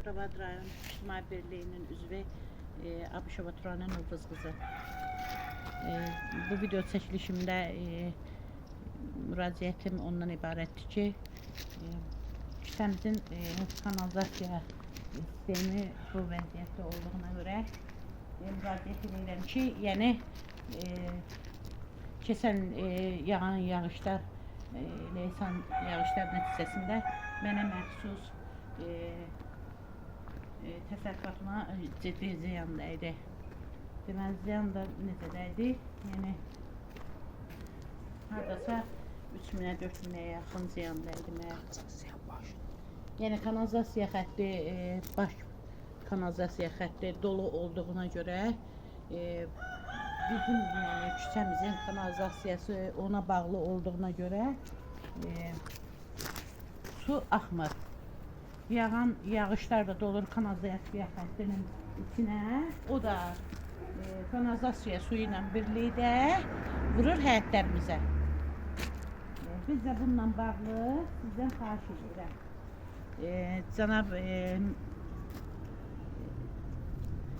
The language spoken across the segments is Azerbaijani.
Sabirabad rayon İctimai Birliyinin üzvü Abışova Turanə Novruz qızı. Bu video çəkilişimdə müraciətim ondan ibarətdir ki, küçəmizin kanalizasiya sistemi bu vəziyyətdə olduğuna görə müraciət edirəm ki, yəni keçən yağan yağışlar, leysan yağışlar nəticəsində mənə məxsus təsərrüfatıma ciddi ziyan dəydi. Deməli, ziyan da necə dəydi? Yəni hardasa 3000-ə, 4000-ə yaxın ziyan dəydi mənə. Yəni kanalizasiya xətti, baş kanalizasiya xətti dolu olduğuna görə bizim yəni küçəmizin kanalizasiyası ona bağlı olduğuna görə su axmır. Yağan yağışlar da dolur kanalizasiya xəttinin içinə. O da kanalizasiya suyu ilə birlikdə vurur həyətlərimizə. Biz də bununla bağlı sizdən xahiş edirəm. Cənab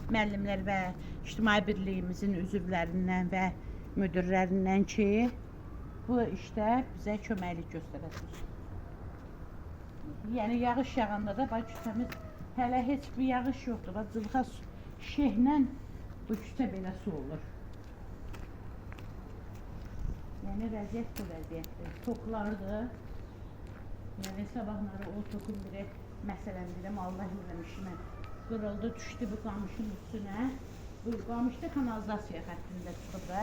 müəllimlər və ictimai birliyimizin üzvlərindən və müdirlərindən ki, bu işdə bizə köməklik göstərəsiniz. Yəni yağış yağanda da bax küçəmiz hələ heç bir yağış yoxdur. Bax cılxa şehlə bu küçə belə su olur. Yəni vəziyyət bu vəziyyətdir. Toklardır. Yəni sabahları o tokun biri məsələn deyirəm, Allah eləmişimə qırıldı, düşdü bu qamışın üstünə. Bu qamış da kanalizasiya xəttində çıxıb da.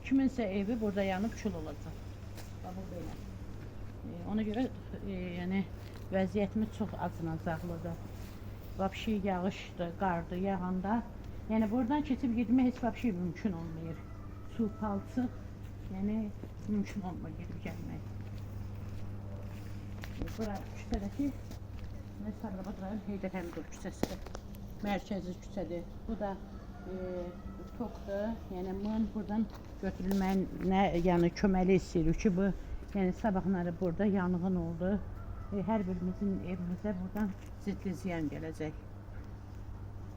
Kiminsə evi burada yanıb kül olacaq. Bax bu belə. Ona görə yəni vəziyyətimiz çox acınacaqlıdır. Vəbşi yağışdır, qardır yağanda. Yəni buradan keçib getmək heç vəbşi mümkün olmayır. Su, palçıq, yəni mümkün olmur gedib gəlmək. Bura küçədəki Sabirabad rayon Heydər Həmidov küçəsidir. Mərkəzi küçədir. Bu da tokdur. Yəni bunun buradan götürülməyinə yəni köməklik istəyirik ki, bu yəni sabahları burada yanğın oldu. Hər birimizin evimizə buradan ciddi ziyan gələcək.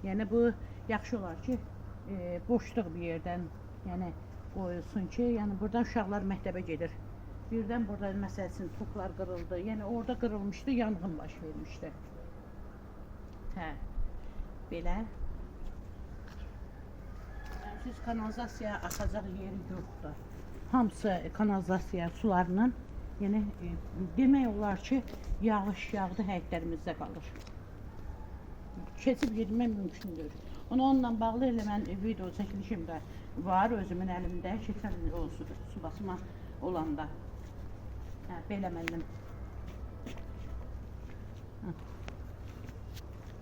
Yəni bu yaxşı olar ki, boşluq bir yerdən yəni qoyulsun ki, yəni buradan uşaqlar məktəbə gedir. Birdən burada məsəl üçün toklar qırıldı. Yəni orada qırılmışdı, yanğın baş vermişdi. Hə. Belə. Siz kanalizasiya axacaq yeri yoxdur. Hamısı kanalizasiya sularının yəni demək olar ki, yağış yağdı həyətlərimizdə qalır. Keçib getmək mümkündür. Ona onunla bağlı elə mən video çəkilişim də var özümün əlimdə. Keçən il o su basma olanda. Hə, belə müəllim. Hə.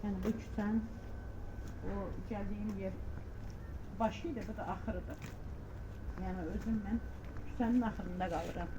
Yəni bu küçənin o gəldiyim yer başı idi, bu da axırıdır. Yəni özüm mən küçənin axırında qalıram.